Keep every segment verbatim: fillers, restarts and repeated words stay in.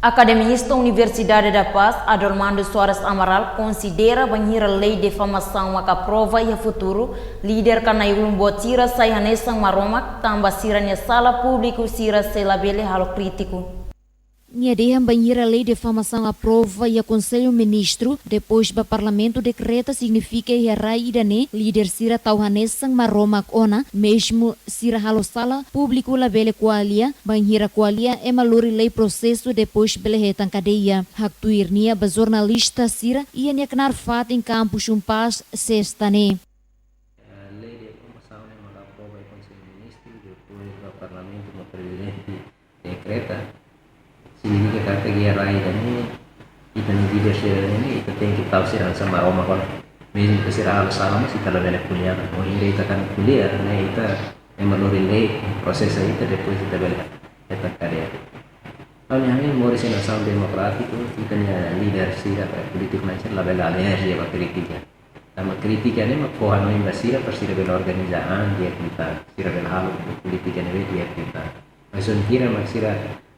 Akademista Universidade da Paz, Adolmando Soares Amaral, konsidera bainhira lei difamasaun maka aprova iha futuru, líder ka na'i-ulun boot sira sai hanesan Maromak, tanba sira-nia sala públiku sira sei labele halo krítiku. Nia dehan bainhira lei difamasaun aprova iha Konsellu Ministru, depois ba Parlamentu dekreta, signifika iha rai ida-ne'e líder sira tau hanesan Maromak ona, mezmu sira halo sala públiku labele ko'alia, bainhira ko'alia ema lori lei prosesu depois bele hetan kadeia. Haktuir nia ba jornalista sira iha nia knaar fatin kampus Unpaz sesta ne'e. Lei difamasaun ne'e maka aprova iha Konsellu Ministru, depois ba Parlamentu no Prezidente dekreta, signifika katak iha rai ida-ne'e, ita-nia líder sira ne'e, ita tenke tau sira hanesan Maromak ona. Mezmu ke sira halo sala, mas ita labele ko'alia. Bainhira ita kan ko'alia, ne'e ita ema lori lei, prosesa ita, depois ita bele hetan kadeia. Ha'u-nia hanoin, moris iha nasaun demokrátiku, ita-nia líder sira, polítiku na'in sira labele alerjia ba krítika. Tanba krítika ne'e mak fó hanoin ba sira para sira bele organiza an di'ak liután, sira bele halo polítika ne'ebé di'ak liután. Mas bainhira mak sira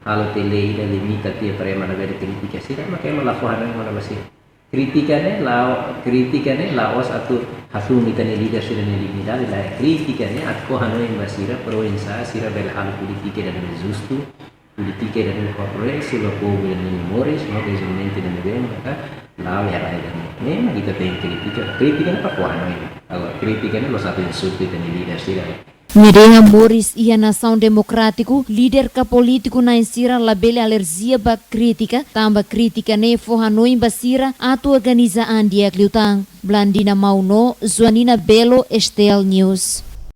halo tiha lei ida limita tiha para ema labele krítika sira, maka ema la fó hanoin ona ba sira. Krítika ne'e la, krítika ne'e la'ós atu hatún ita-nia líder sira-nia dignidade, lae. Krítika ne'e atu fó hanoin ba sira para oinsá sira bele halo polítika ida ne'ebé justu, polítika ida ne'ebé favorese ba povu ida-ne'e nia moris, no dezenvolvimentu ida ne'ebé maka la'o iha rai ida-ne'e. Ne'e mak ita tenke krítika, krítika ne'e para fó hanoin. Agora, krítika ne'e la'ós atu insulta ita-nia líder sira. Nia dehan moris iha nasaun demokrátiku, líder ka polítiku na'in sira labele alerjia ba krítika, tanba krítika ne'e fó hanoin ba sira atu organiza an di'ak liután. Blandina Mauno, Joanina Belo, S T L News.